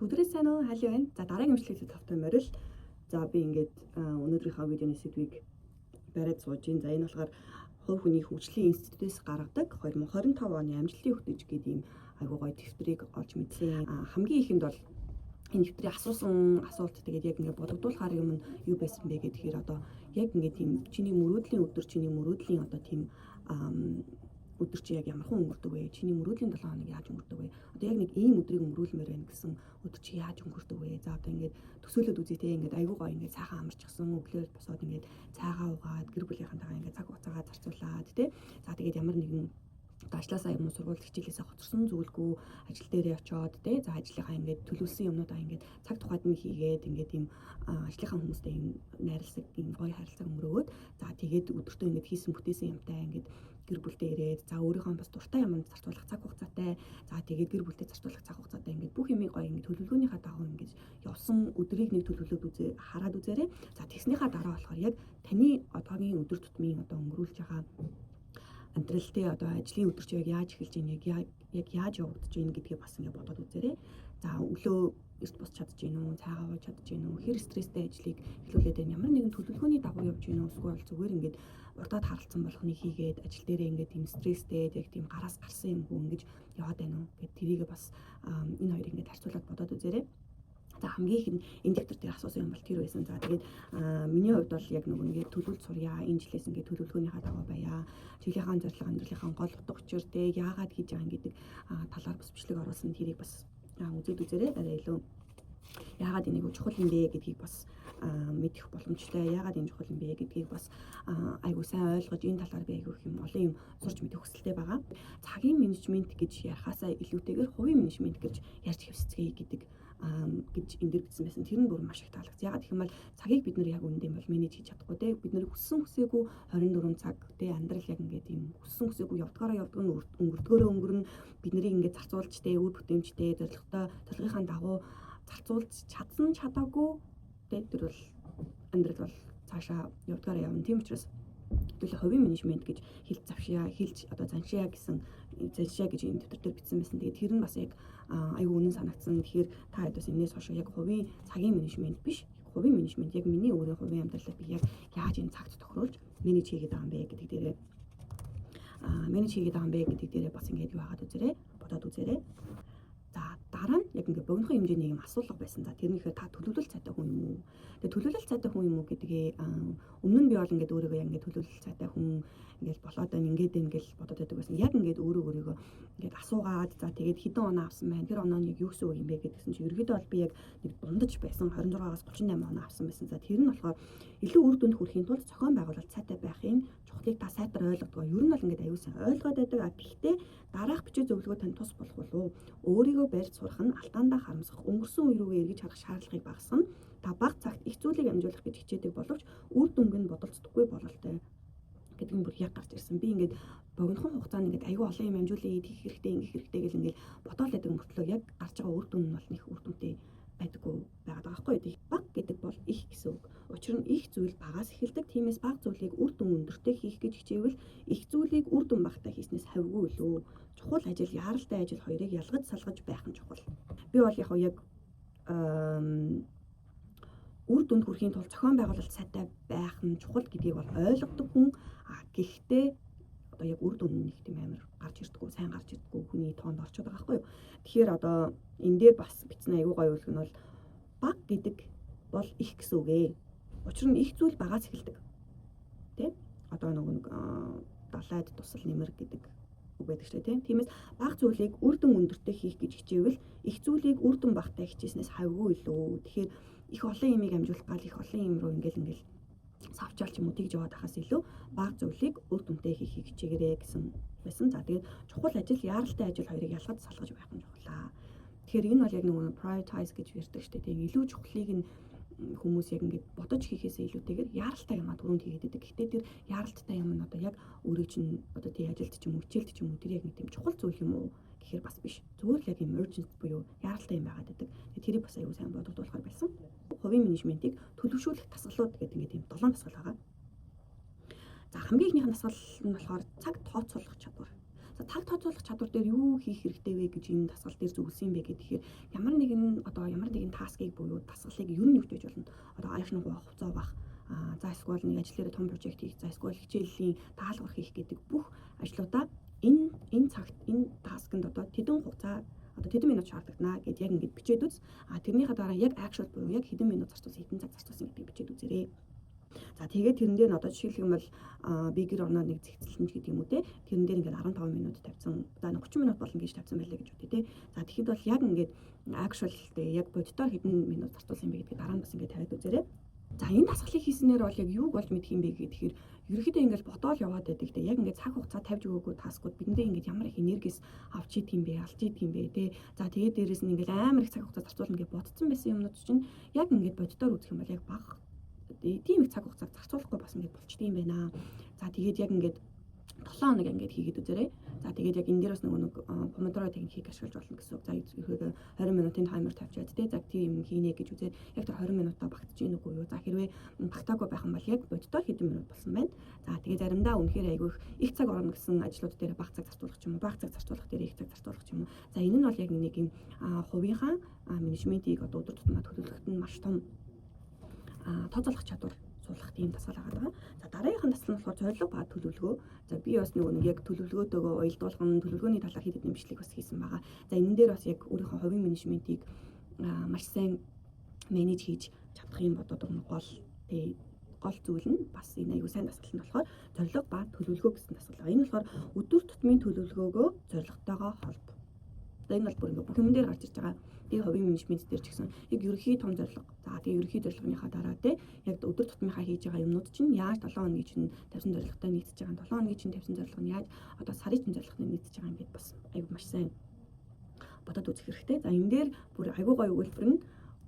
Бүгдээрээ сайн уу? Хали байна. За, дараагийн бичлэг тавтай морил. За, би ингээд өнөөдрийнхөө видеоны сэдвийг бариад сууж байна. За, энэ болохоор хувь хүний хөгжлийн институтээс гаргадаг 2025 оны амжилтын хөтөч гэдэг ийм айгуу гоё дэвтрийг олж мэдлээ. Хамгийн ихэнд бол энэ дэвтрийн асуусан асуулт, тэгээд яг ингээд бодогдуулахаар юм нь юу байсан бэ гэхээр одоо яг ингээд тийм чиний мөрөөдлийн өдөр, чиний мөрөөдлийн одоо тийм өдөр чи яг ямархан өнгөрдөг вэ? Чиний мөрөөдлийн 7 хоног яаж өнгөрдөг вэ? Одоо яг нэг ийм өдрийг өнгөрүүлмээр байна гэсэн өдөр чи яаж өнгөрдөг вэ? За, одоо ингээд төсөөлөд үзье те, ингээд айгуу гоё ингээд сайхан амарчихсан, өглөөр босоод ингээд цайгаа уугаад, гэр бүлийнхэнтэйгээ ингээд цаг хугацаагаа зарцуулаад те. За, тэгээд ямар нэгэн одоо ажлаасаа юм уу, сургууль хичээлээсээ хоцорсон зүйлгүй ажил дээрээ очиод те, за, ажлынхаа ингээд төлөвлөсөн юмнуудаа ингээд цаг тухайд нь хийгээд, ингээд ийм ажлынхаа хүмүүстэй ийм найралсаг, ийм гоё харилцаа өнгөрөөгөөд, за, тэгээд өдөртөө ингээд хийсэн бүтээсэн юмтай ингээд гэр бүлдээ ирээд, за, өөрийнхөө бас дуртай юмд зарцуулах цаг хугацаатай, за, тэгээд гэр бүлтэй зарцуулах цаг хугацаатай, ингээд бүх юмыг гоё ингээд төлөвлөгөөнийхаа дагуу ингээд явсан өдрийг нэг төлөвлөөд үзээ, хараад үзээрэй. За, тэгснийхаа дараа болохоор яг таны одоогийн өдөр тутмын одоо өнгөрүүлж байгаа амьдрал те, одоо ажлын өдөр чи яг яаж эхэлж байна, яг яаж явагдаж байна гэдгээ бас ингээд бодоод үзээрэй. За, өглөө эрт босч чадаж гин үү, цайгаа ууж чадаж гин үү, хэр стресстэй ажлыг эхлүүлээд байна, ямар нэгэн төлөвлөгөөний дагуу явж гин үү, эсвэл зүгээр ингээд урдаад харалцсан болгоныг хийгээд ажил дээрээ ингээд тийм стресстэй, яг тийм гараас гарсан юм хүү ингэж яваад байна уу гэд тэрийг бас энэ хоёрыг ингээд харьцуулаад бодоод үзээрэй. За, хамгийн их энэ дэвтэр дээр асуусан юм бол тэр байсан. За, тэгээд миний хувьд бол яг нөгөө ингээд төлөвлөлт сурья. Энэ жилээс ингээд төлөвлөгөөнийхаа дагуу байя. Жилийнхаа зорилго, амьдралынхаа гол утга учир те, яагаад хийж байгаа юм гэдэг талаар бас бичлэг оруулсан. Тэрийг бас үзээд үзээрэй. Арай илүү яагаад энийг чухал юм бэ гэдгийг бас мэдэх боломжтой. Яагаад энэ чухал юм бэ гэдгийг бас айгуу сайн ойлгож, энэ талаар би айгуу их юм олон юм сурч мэдэх хүсэлтэй байгаа. Цагийн менежмент гэж ярихаасаа илүүтэйгээр хувийн менежмент гэж ярьж хэвсцгээе гэж энэ дэр бичсэн байсан. Тэр нь бүр маш их таалагдсан. Яагаад гэх юм бол цагийг бид нар яг үнэндээ бол manage хийж чадахгүй те. Бид нар хүссэн хүсээгүй 24 цаг те, амьдрал яг ингээд юм хүссэн хүсээгүй явдгаараа явдаг нь, өнгөрдгөөрөө өнгөрнө. Бид нарыг ингээд зарцуулж те, үр бүтээмжтэй, зорилготой, зорилгынхаа дагуу зарцуулж чадсан чадаагүй те, тэр бол амьдрал бол цаашаа явдгаараа явна. Тийм учраас хэдүүлээ хувийн менежмент гэж хэлж завшия, хэлж одоо заншия гэсэн, заншия гэж энэ дэвтэр дээр бичсэн байсан. Тэгээд тэр нь бас яг айгүй үнэн санагдсан. Тэгэхээр та хэд бас энэс хойш яг хувийн цагийн менежмент биш, хувийн менежмент, яг миний өөрийн хувийн амьдралаа би яг яаж энэ цагт тохируулж manage хийгээд байгаа юм бэ гэдэг дээрээ manage хийгээд байгаа юм бэ гэдэг дээрээ бас ингээд юу хагаад үзээрэй, бодоод үзээрэй. За, дараа нь яг ингээд богинохон хэмжээний юм асуулга байсан. За, тэр нь ихээр та төлөвлөл сайтай хүн юм уу? Тэгээ төлөвлөл сайтай хүн юм уу гэдгээ өмнө нь би бол ингээд өөрийгөө яг ингээд төлөвлөл сайтай хүн ингээд болоод байна, ингээд байна гэж бодоод байдаг байсан. Яг ингээд өөрөө өөрийгөө ингээд асуугаад, за, тэгээд хэдэн оноо авсан байна. Тэр оноо нь яг юу гэсэн үг юм бэ гэдгсэн чинь ерөөдөө бол би яг нэг дундаж байсан, 26-аас 38 оноо авсан байсан. За, тэр нь болохоор илүү үр дүнд хүрэхийн тулд зохион байгуулалт сайтай байхын чухлыг та сайтар ойлгодог. Ер нь бол ингээд аюул сан ойлгоод байдаг. А гэхдээ дараах бичиг зөвлөгөө танд тус болох болов. Өөрийгөө барьж сурах нь алдаандаа харамсах, өнгөрсөн үе рүүгээ эргэж харах шаардлагыг багасгана. Та бага цагт их зүйлийг амжуулах гэж хичээдэг боловч үр дүнг нь бодолцдоггүй бололтой гэдэг нь бүр яг гарч ирсэн. Би ингээд богинохон хугацаанд ингээд аюу олон юм амжуулъя, тэгэх хэрэгтэй, ингэх хэрэгтэй гэл ингээд бодоол байдаг мөртлөө яг гарч байгаа үр дүн нь бол нэг үр дүнтэй байдаггүй байгаад байгаа байхгүй юу. Бага гэдэг бол их гэсэн үг. Учир нь их зүйл багаас эхэлдэг. Тиймээс бага зүйлийг үр дүн өндөртэй хийх гэж хичээвэл их зүйлийг үр дүн багатай хийснээс хавьгүй илүү. Чухал ажил, яаралтай ажил хоёрыг ялгаж салгаж байх нь чухал. Би бол яг үр дүнд хүрэхийн тулд зохион байгуулалт сайтай байх нь чухал гэдгийг бол ойлгодог хүн. А гэхдээ одоо яг үр дүн нэг тийм амар гарч ирдэггүй, сайн гарч ирдэггүй хүний тоонд орчод байгаа байхгүй юу. Тэгэхээр одоо энэ дээр бас бичсэн айгүй гоё үлгэн нь бол бага гэдэг бол их гэсэн үг ээ. Учир нь их зүйл багаас эхэлдэг. Тэ? Одоо нөгөө нэг далайд тусал нэмэр гэдэг үг байдаг шүү дээ, тийм. Тиймээс бага зүйлийг үр дүн өндөртэй хийх гэж хичээвэл их зүйлийг үр дүн багатай хичээснээс хавьгүй илүү. Тэгэхээр их олон юмыг амжуулах гал их олон юм руу ингээл савчаал ч юм уу тэгж яваад ахаас илүү бага зүйлийг үр дүнтэй хийхийг хичээгээрэй гэсэн байсан. За, тэгээд чухал ажил, яаралтай ажил хоёрыг ялгаж салгаж байх нь чухал аа. Тэгэхээр энэ бол яг нөгөө prioritize гэж ярьдаг шүү дээ. Тийм, илүү чухлыг нь хүмүүс яг ингээд бодож хийхээсээ илүүтэйгээр яаралтай юм а түрүүнд хийгээд байдаг. Гэхдээ тэр яаралтай юм нь одоо яг өөрөө чинь одоо тий ажилд ч юм уу, хичээлд ч юм уу, тэр яг нэг тийм чухал зүйл юм уу гэхээр бас биш. Зүгээр л яг emergency буюу яаралтай юм байгаад байдаг. Тэгээ тэрийг бас аюу сайн бодогдуулахар байсан. Хувийн менежментийг төлөвшүүлэх дасгалууд гэдэг ингээд тийм долоон дасгал байгаа. За, хамгийн эхнийх нь дасгал нь болохоор цаг тооцоолох чадвар. За, цаг тооцоолох чадвар дээр юу хийх хэрэгтэй вэ гэж энэ дасгал дээр зөвлөсөн юм бэ гэхээр ямар нэгэн одоо ямар нэгэн task ыг буюу дасгалыг ер нь юу гэж болно. Одоо iPhone гоох, хувцас авах, за эсвэл нэг ажил дээр том project хийх, за эсвэл хичээлийн даалгавар хийх гэдэг бүх ажлуудаа энэ энэ цагт энэ task анд одоо тэдэн хугацаа, одоо тэдэн минут шаардлагатана гэд яг ингэж бичээд үз. А тэрнийхээ дараа яг actual буюу яг хэдэн минут зарцуулсан, хэдэн цаг зарцуулсан гэдгийг бичээд үзээрэй. За, тэгээд тэрэн дээр нь одоо жишээлх юм бол би гэр орноо нэг зэгцэлнэ гэдэг юм уу те. Тэрэн дээр ингээд 15 минут тавьсан. За, 30 минут болно гэж тавьсан байлаа гэж бодъё те. За, тэгэхэд бол яг ингээд actual те, яг бодитоор хэдэн минут зарцуулсан юм бэ гэдгийг дараа нь бас ингээд тавиад үзээрэй. За, энэ дасгалыг хийснээр бол яг юуг болж мэдэх юм бэ гэхээр ерөнхийдөө ингээд бодоол яваад байдаг те. Яг ингээд цаг хугацаа тавьж өгөөгүй task ууд бидэндээ ингээд ямар их энергиэс авч идэх юм бэ, алж идэх юм бэ те. За, тэгээд дээрэс нь ингээд амар их цаг хугацаа зарцуулна гэж бодсон байсан юмнууд чинь яг ингээд бодитоор үзэх юм бол яг бага тийм их цаг хугацааг зарцуулахгүй бас ингээд болчтой юм байна. За, тэгээд яг ингээд 7 хоног ингээд хийгээд үзээрэй. За, тэгээд яг энэ дээр бас нөгөө нэг Pomodoro техникийг ашиглаж болно гэсэн үг. За, ерөөдөө 20 минутын timer тавьчаад те, за, тийм юм хийнэ гэж үзээд яг тэр 20 минутаа багтж гин үгүй юу. За, хэрвээ багтаагүй байх юм бол яг бодитоор хэдэн минут болсон байна. За, тэгээд заримдаа үнэхээр айгүй их цаг орно гэсэн ажлууд дээр бага цаг зарцуулах ч юм уу, бага цаг зарцуулах дээр их цаг зарцуулах ч юм уу. За, энэ нь бол яг нэг юм хувийнхаа менежментийг одоо өдөр тутмаа төлөвлөхөд нь маш том тооцоолох чадвар суулгах тийм дасгал байгаа. За, дараагийнх нь дасгал нь болохоор зорилго ба төлөвлөгөө. За, би бас нөгөө нэг яг төлөвлөгөөтэйгөө уялдуулган төлөвлөгөөний талаар хэд хэдэн бичлэг бас хийсэн байгаа. За, энэн дээр бас яг өөрийнхөө хувийн менежментийг маш сайн manage хийж чадах юм бодоод байгаа гол тэг гол зүйл нь бас энэ аягүй сайн дасгал нь болохоор зорилго ба төлөвлөгөө гэсэн дасгал. Энэ болохоор өдөр тутмын төлөвлөгөөгөө зорилготойгоо холбо. Одоо энэ бол бүр ингээ бүх юм дээр гарч ирж байгаа. Тэгээ хувийн менежмент дээр ч гэсэн яг ерөнхий том зорилго. За, тэгээ ерөнхий зорилгынхаа дараа те, яг өдөр тутмынхаа хийж байгаа юмнууд чинь яаж 7 хоногийн чинь тавьсан зорилготой нийцэж байгаа, 7 хоногийн чинь тавьсан зорилго нь яаж одоо сарын чинь зорилготой нийцэж байгаа юм гээд бас аягүй маш сайн бодоод үзэх хэрэгтэй. За, энэ дээр бүр аягүй гоё өгүүлбэр нь: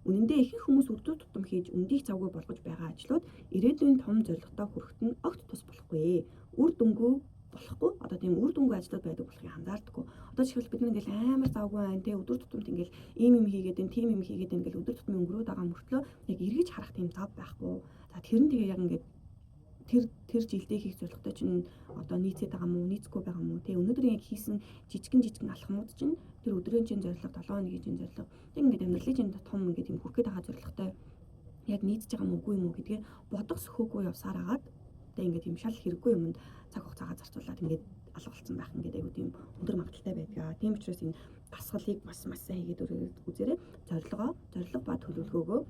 үнэндээ ихэнх хүмүүс өдөр тутам хийж өндийг завгүй болгож байгаа ажлууд ирээдүйн том зорилготой хүрэхэд нь огт тус болохгүй. Үр дүнгүй болохгүй. Одоо тийм үр дүнгүй ажлууд байдаг болохыг анзаардаггүй. Одоо жишээлбэл, бид нар ингээл амар завгүй байна те, өдөр тутамд ингээл ийм юм хийгээд энэ, тийм юм хийгээд ингээл өдөр тутмын өнгөрөөд байгаа мөртлөө яг эргэж харах тийм зав байхгүй. За, тэр нь тэгээ яг ингээд тэр тэр жилдээ хийх зорилготой чинь одоо нийцээд байгаа мó, нийцэхгүй байгаа мó те, өнөөдрийн яг хийсэн жижигэн жижигэн алхмууд чинь тэр өдрийн чинь зорилго, 7 хоногийн чинь зорилго, яг ингээд амьдралын чинь том ингээд юм хүрэх гээд байгаа зорилготой яг нийцэж байгаа мó, үгүй юм уу гэдгээ бодох сөхөөгүй явсаар агаад тэгээ ингээд юм шал хэрэггүй юмд цаг хугацаагаа зарцуулаад ингээд алга болсон байх ингээд айгуу тийм өндөр магадлалтай байдаг. Тийм учраас энэ дасгалыг бас маш сайн хийгээд үзээрэй. Зорилго ба төлөвлөгөөгөө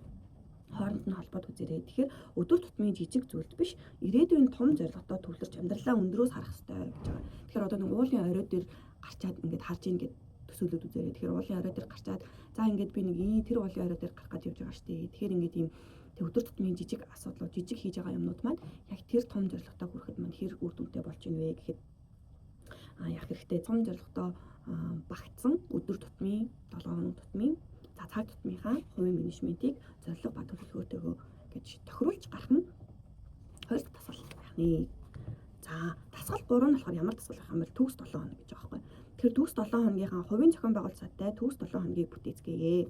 хооронд нь холбоод үзээрэй. Тэгэхээр өдөр тутмын жижиг зүйлд биш, ирээдүйн том зорилготой төвлөрч амьдралаа өндрөөс харах хэрэгтэй гэж байгаа. Тэгэхээр одоо нэг уулын орой дээр гарчаад ингээд харж ийн гэд төсөөлөд үзээрэй. Тэгэхээр уулын орой дээр гарчаад, за, ингээд би нэг ийм тэр уулын орой дээр гарах гэж явж байгаа штэ. Тэгэхээр ингээд ийм тэг өдөр тутмын жижиг асуудлууд, жижиг хийж байгаа юмнууд маань яг тэр том зорилготой хүрэхэд маань хэр үр дүнтэй болж ийн вэ гэхэд яг хэрэгтэй том зорилготой багтсан өдөр тутмын, 7 хоног тутмын, за, цаг тутмынхаа хувийн менежментийг зорилго ба төлөвлөгөөтэйгөө гэж тохируулж гарах нь хоёр дахь дасгал байх нэ. За, дасгал 3 нь болохоор ямар дасгал байх юм бэ? Төгс 7 хоног гэж байгаа байхгүй. Тэгэхээр төгс 7 хоногийнхаа хувийн зохион байгуулалт сайтай төгс 7 хоногийг бүтээцгээе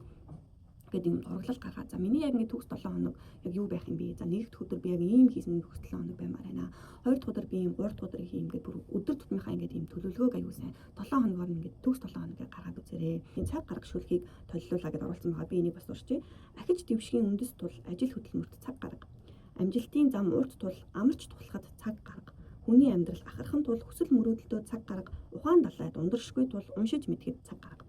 гэдэг юм зураглал гаргаад, за, миний яг ингэ төгс 7 хоног яг юу байх юм бэ? За, нэг дэх өдөр би яг ийм хийсэн төгс 7 хоног баймаар байна. Хоёр дахь өдөр би ийм, гурав дахь өдөр хийм гэдэг бүр өдөр тутмынхаа ингээд ийм төлөвлөгөөг аюу сайн 7 хоногоор ингээд төгс 7 хоногоор гаргаад үзээрэй. Энэ цаг гарга шүлгийг толилуулаа гэдээ оруулсан байгаа. Би энийг бас туршчихъя. Ахиж дэвшгийн үндэс тул ажил хөдөлмөрт цаг гарга. Амжилтын зам урт тул амарч тулахад цаг гарга. Хүний амьдрал ахархан тул хүсэл мөрөөдөлтөө цаг гарга. Ухаан далайд ундрашгүй тул уншиж мэдэхэд цаг гарга.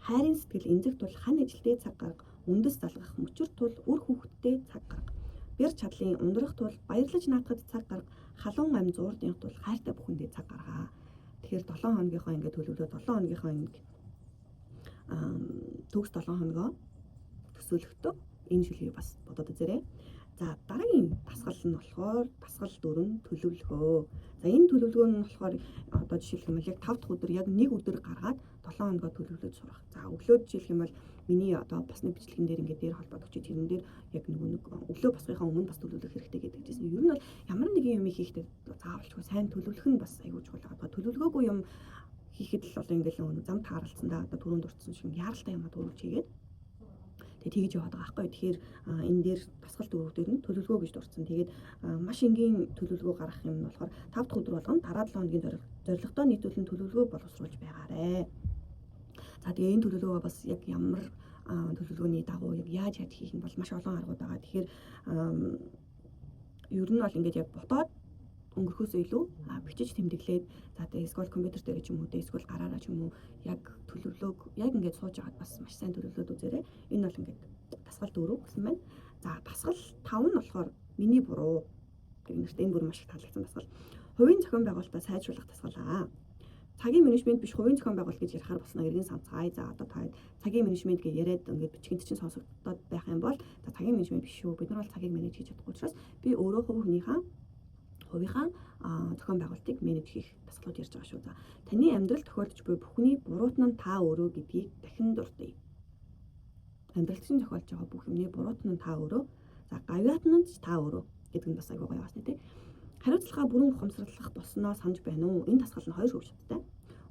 Хайрын сэтгэл эмзэг тул хан ажилдээ цаг гарга. Үндэс залгах мөчөр тул үр хүүхэдтэй цаг гарга. Бэр чадлын ундрах тул баярлаж наадахад цаг гарга. Халуун ам зуурдын тул хайртай бүхэндээ цаг гаргаа. Тэгэхээр 7 хоногийнхоо ингээд төлөвлөө, 7 хоногийнхоо ингээд төгс 7 хоногоо төсөөлөхдөө энэ шүлгийг бас бодоод үзээрэй. За, дараагийн дасгал нь болохоор дасгал 4, төлөвлөгөө. За, энэ төлөвлөгөө нь болохоор одоо жишээлх юм бол яг 5 дахь өдөр яг нэг өдөр гаргаад 7 хоногоо төлөвлөж сурах. За, өглөө жишээлх юм бол миний одоо бас нэг бичлэгэн дээр ингээд дээр холбоод өгч, тэрэн дээр яг нөгөө нэг өглөө босгохынхаа өмнө бас төлөвлөх хэрэгтэй гэдэг жисэн. Ер нь бол ямар нэгэн юм хийхдээ заавалчгүй сайн төлөвлөх нь бас аягүй чухал байгаа. Төлөвлөгөөгүй юм хийхэд л одоо ингээд нөгөө зам тааралцсан да, одоо түрүүнд дурдсан шиг яаралтай юм а төрүүлж хийгээд. Тэгээ тэгж яваад байгаа байхгүй. Тэгэхээр энэ дээр дасгал 4 дээр нь төлөвлөгөө гэж дурдсан. Тэгээд маш энгийн төлөвлөгөө гаргах юм нь болохоор 5 дахь өдөр болгоно дараа 7 хоногийн зорилготой нийлүүлэн төлөвлөгөө боловсруулж байгаарэ. За, тэгээ энэ төлөвлөгөөгөө бас яг ямар төлөвлөгөөний дагуу яг яаж яаж хийх нь бол маш олон аргууд байгаа. Тэгэхээр ер нь бол ингээд яг ботоод өнгөрөхөөсөө илүү бичиж тэмдэглээд, за, тэгээ эсвэл компьютер дээр ч юм уу, тэгээ эсвэл гараараа ч юм уу, яг төлөвлөөг яг ингээд сууж байгаад бас маш сайн төлөвлөөд үзээрэй. Энэ бол ингээд дасгал 4 гэсэн байна. За, дасгал 5 нь болохоор миний буруу гэх нэртэй, энэ бүр маш их таалагдсан дасгал. Хувийн зохион байгуулалтаа сайжруулах дасгал аа. Цагийн менежмент биш, хувийн зохион байгуулалт гэж ярихаар болсноо эргэн санацгаая. За, одоо та цагийн менежмент гэж яриад ингээд бичгэнд чинь сонсогдоод байх юм бол за, цагийн менежмент биш шүү. Бид нар бол цагийг manage хийж чадахгүй учраас би өөрөө хувь хүнийхээ хувийнхаа зохион байгуулалтыг manage хийх дасгалууд ярьж байгаа шүү. За, таны амьдрал тохиолдож буй бүхний буруутан нь та өөрөө гэдгийг дахин дурдъя. Амьдралд чинь тохиолдож байгаа бүх юмны буруутан нь та өөрөө. За, гавьяатан нь ч та өөрөө гэдэг нь бас айгүй гоё бас нэ, тий. Хариуцлагаа бүрэн ухамсарлах болсноо санаж байна уу? Энэ дасгал нь хоёр шүүх шаттай.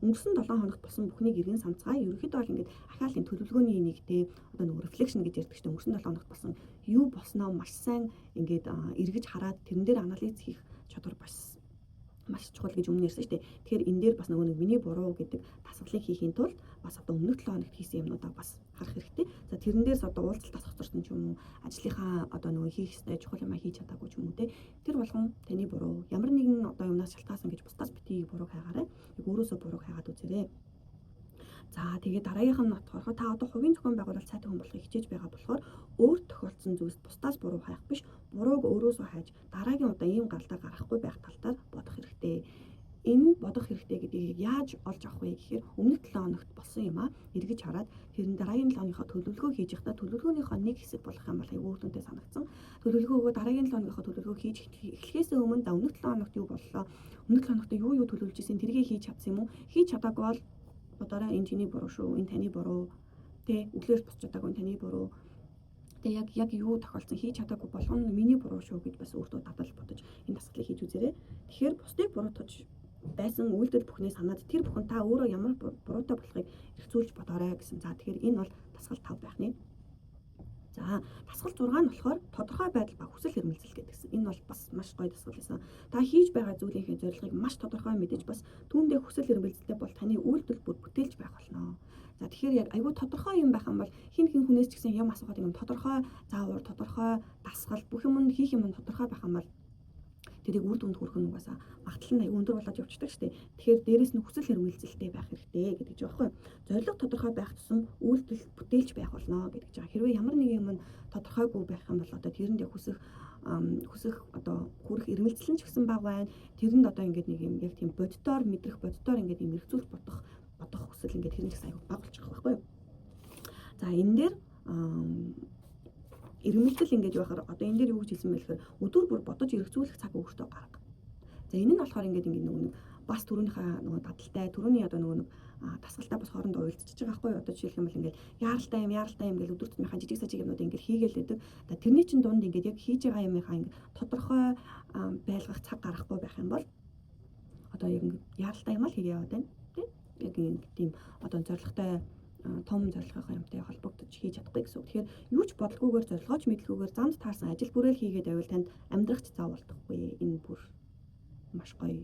Өнгөрсөн 7 хоногт болсон бүхнийг эргэн санацгаая. Ерөнхийдөө бол ингээд ахаал энэ төлөвлөгөөний нэг те, одоо нөгөө reflection гэж ярьдаг чинь, өнгөрсөн 7 хоногт болсон юу болсноо маш сайн ингээд эргэж хараад тэрэн дээр анализ хийх чадвар бас маш чухал гэж өмнө ярьсан шүү дээ. Тэгэхээр энэ дээр бас нөгөө нэг миний буруу гэдэг дасгалыг хийхийн тулд бас одоо өмнөх 7 хоногт хийсэн юмнуудаа бас харах хэрэгтэй. За, тэрэн дээрс одоо уулзалтаас хоцорсон ч юм уу, ажлынхаа одоо нөгөө хийх ёстой чухал юмаа хийж чадаагүй ч юм уу те. Тэр болгон таны буруу. Ямар нэгэн одоо юмнаас шалтгаалсан гэж бусдаас битгий бурууг хайгаарай. Яг өөрөөсөө бурууг хайгаад үзээрэй. За, тэгээд дараагийнх нь болохоор та одоо хувийн зохион байгуулалт сайтай хүн болохыг хичээж байгаа болохоор өөр тохиолдсон зүйлс бусдаас буруу хайх биш, бурууг өөрөөсөө хайж дараагийн удаа ийм гаралтаа гаргахгүй байх тал дээр бодох хэрэгтэй. Энэ бодох хэрэгтэй гэдгийг яаж олж авах вэ гэхээр өмнөх 7 хоногт болсон юм а эргэж хараад тэр нь дараагийн 7 хоногийнхоо төлөвлөгөө хийж явахдаа төлөвлөгөөнийхөө нэг хэсэг болох юм бол айгүй үр дүнтэй санагдсан. Төлөвлөгөөгөө дараагийн 7 хоногийнхоо төлөвлөгөө хийж эхлэхээс өмнө, за, өмнөх 7 хоногт юу боллоо? Өмнөх 7 хоногт юу юу төлөвлөж исэн, тэргээ хийж чадсан юм уу? Хийж чадаагүй бол бодоорой, энэ чиний буруу шүү. Энэ таны буруу. Тэ, өглөөр босч чадаагүй, энэ таны буруу. Тэгээ яг юу тохиолдсон, хийж чадаагүй болгоно миний буруу шүү гэж бас өөртөө дадал бодож энэ дасгалыг хийж үзээрэй. Тэгэхээр бусдыг буруутгаж байсан үйлдэл бүхнээ санаад тэр бүхэн та өөрөө ямар буруутай болохыг эргцүүлж бодоорой гэсэн. За, тэгэхээр энэ бол дасгал 5 байх нэ. За, дасгал 6 нь болохоор тодорхой байдал ба хүсэл эрмэлзэл гэдгсэн. Энэ бол бас маш гоё дасгал байсан. Та хийж байгаа зүйлийнхээ зорилгыг маш тодорхой мэдэж бас түүндээ хүсэл эрмэлзэлтэй бол таны үйлдэл бүр бүтээлч байх болно. За, тэгэхээр яг айгүй тодорхой юм байх юм бол хэн хэн хүнээс ч гэсэн юм асуухад юм тодорхой заавар, тодорхой дасгал, бүх юм хийх юм тодорхой байх юм бол тэрийг үр дүнд хүрэх нь угаасаа магадлал нь аягүй өндөр болоод явчихдаг шүү дээ. Тэгэхээр дээрэс нь хүсэл эрмэлзэлтэй байх хэрэгтэй гэдэг чинь байхгүй. Зорилго тодорхой байх тусам үйлдэл бүтээлч байх болно гэдэг чинь. Хэрвээ ямар нэгэн юм тодорхойгүй байх юм бол одоо тэрэнд яг хүсэх хүсэх одоо хүрэх эрмэлзэл нь ч гэсэн бага байна. Тэрэнд одоо ингээд нэг юм яг тийм боддоор мэдрэх, боддоор ингээд юм эргцүүлэх бодох бодох хүсэл ингээд тэр нь ч гэсэн аягүй бага болчих байхгүй юу. За, энэ дээр эрмэлзэл ингээд юу байхаар одоо энэ дээр юу гэж хэлсэн бэ гэхээр өдөр бүр бодож эргцүүлэх цаг өөртөө гарга. За, энэ нь болохоор ингээд нөгөө нэг бас түрүүнийхээ нөгөө дадалтай, түрүүний одоо нөгөө нэг дасгалтай бас хоорондоо уялдчихж байгаа байхгүй юу? Одоо жишээлх юм бол ингээд яаралтай юм, яаралтай юм гэл өдөр тутмынхаа жижиг сажиг юмнууд ингээд хийгээл байдаг. За, тэрний чинь дунд ингээд яг хийж байгаа юмынхаа ингээд тодорхой байлгах цаг гаргахгүй байх юм бол одоо яг ингээд яаралтай юм ал хийгээ яваад байна. Тэ? Яг ингээд тийм одоо зорилготой, том зорилгынхоо юмтай холбогдож хийж чадахгүй гэсэн үг. Тэгэхээр юу ч бодлогүйгээр, зорилгооч мэдлгүйгээр замд таарсан ажил бүрэл хийгээд байвал танд амьдрах ч зав болдохгүй. Энэ бүр маш гоё,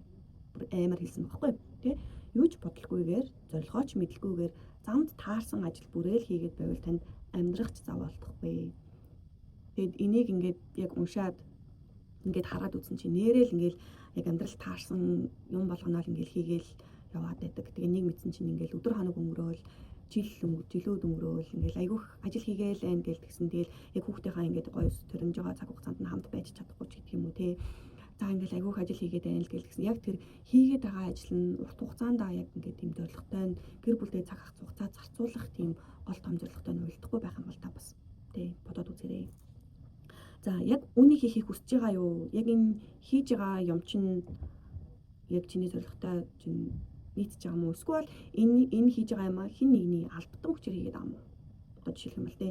бүр амар хэлсэн байхгүй, тий? Юу ч бодлогүйгээр, зорилгооч мэдлгүйгээр замд таарсан ажил бүрэл хийгээд байвал танд амьдрах ч зав болдохгүй. Тэгэд энийг ингээд яг уншаад ингээд хараад үзсэн чинь нэрэл ингээд яг амьдрал таарсан юм болгоно л ингээд хийгээл яваад байдаг. Тэгээ нэг мэдсэн чинь ингээд өдөр хоног өнгөрөөл, жил жилүүд өнгөрөөл, ингээл айгүйх ажил хийгээл байна гэл тэгсэн. Тэгэл яг хүүхдийнхаа ингээд гоё төрөмж байгаа цаг хугацаанд нь хамт байж чадахгүй ч гэх юм уу, те. За, ингээл айгүйх ажил хийгээд байна л гэл тэгсэн. Яг тэр хийгээд байгаа ажил нь урт хугацаанд яг ингээд тийм зорилготой нь гэр бүлдээ цаг хугацаа зарцуулах тийм гол том зорилготой нь уялдахгүй байх юм бол та бас, те, бодоод үзээрэй. За, яг үүнийг хийхийг хүсэж байгаа юу? Яг энэ хийж байгаа юм чинь яг чиний зорилготой чинь нийцэж байгаа юм уу? Эсвэл энэ хийж байгаа юм а хэн нэгний албатан хүчээр хийгээд байгаа юм уу? Одоо жишээлх юм бол, те,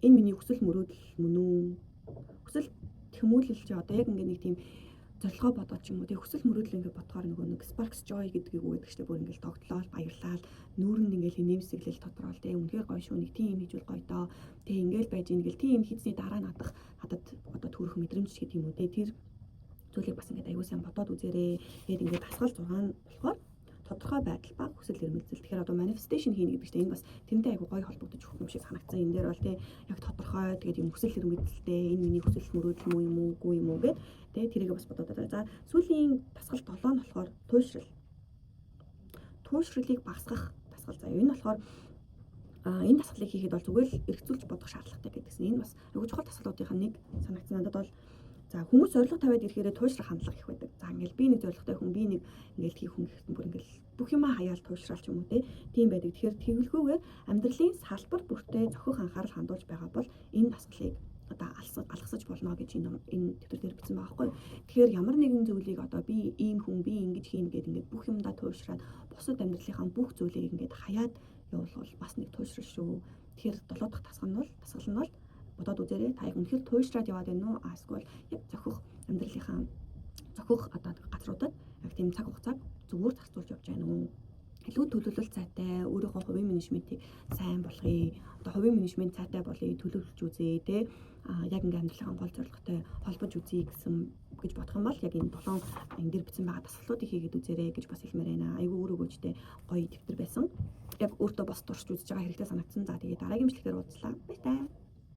энэ миний хүсэл мөрөөдөл мөн үү? Хүсэл тэмүүлэл чи одоо яг ингээд нэг тийм Зорилгоо бодоод ч юм уу, тэг хүсэл мөрөөдөл ингээд бодохоор нөгөө нэг sparks joy гэдгийг өгдөг штэ. Бүр ингээд тогтлоол, баярлал, нүүрэнд ингээд инээмсэглэл тодроол, тэг үнэхээр гоё шүү, нэг тийм юм хийжүүл гоё доо, тэг ингээд байж ингээд тийм хийсний дараа надад одоо төрөх мэдрэмж гэдэг юм уу, тэг тэр зүйлийг бас ингээд аягүй сайн бодоод үзээрэй. Тэгээд ингээд дасгал 6 нь болохоор тодорхой байдал ба хүсэл эрмэлзэл. Тэгэхээр одоо manifestation хийнэ гэдэг чинь энэ бас тэрнтэй айгүй гоё холбогдож өгөх юм шиг санагдсан. Энэ дээр бол тий яг тодорхой, тэгээд юм хүсэл эрмэлзэлтэй, энэ миний хүсэл мөрөөдөл муу юм уу, үгүй юм уу гэд тий тэрийг бас бодоод байгаа. За, сүүлийн дасгал 7 нь болохоор туйшрал. Туйшралыг багасгах дасгал заяа. Энэ болохоор энэ дасгалыг хийхэд бол зүгээр л эргцүүлж бодох шаардлагатай гэдгсэн. Энэ бас айгүй чухал дасгалуудынх нь нэг санагдсан надад бол. За, хүмүүс зорилго тавиад ирэхээрээ туйшрах хандлага их байдаг. За, ингээл би нэг зорилготой хүн, би нэг ингээл хийх хүн гэхэд бүр ингээл бүх юмаа хаяал туйшраал ч юм уу, тийм байдаг. Тэгэхээр тэгэлгүйгээр амьдралын салбар бүртээ зохих анхаарал хандуулж байгаа бол энэ дасгалыг одоо алгасаж болно гэж энэ дэвтэр дээр бичсэн байгаа байхгүй. Тэгэхээр ямар нэгэн зүйлийг одоо би ийм хүн, би ингэж хийнэ гэдэг ингээд бүх юмдаа туйшраад, бусад амьдралынхаа бүх зүйлийг ингээд хаяад явуул бас нэг туйшрал шүү. Тэгэхээр долоо дахь дасгал нь бол бодоод үзээрэй. Та яг үнэхээр туйшраад яваад байна уу? А эсвэл яг зохих амьдралынхаа зохих одоо газруудад яг тийм цаг хугацааг зөвөр зарцуулж явж байна уу? Илүү төлөвлөлт сайтай, өөрийнхөө хувийн менежментийг сайн болгоё. Одоо хувийн менежмент сайтай болъё, төлөвлөж үзье, те. А яг ингээм амьдралын гол зорилготой холбож үзье гэж бодох юм бол яг энэ долоон энэ дэр бичсэн байгаа дасгалуудыг хийгээд үзээрэй гэж бас хэлмээр байна. Айгүй өөр өгөөжтэй гоё дэвтэр байсан. Яг өөртөө бас туршиж үзэж байгаа хэрэгтэй санагдсан. За, тэгээд дараагийн бичлэгээр уулзлаа. Баяртай.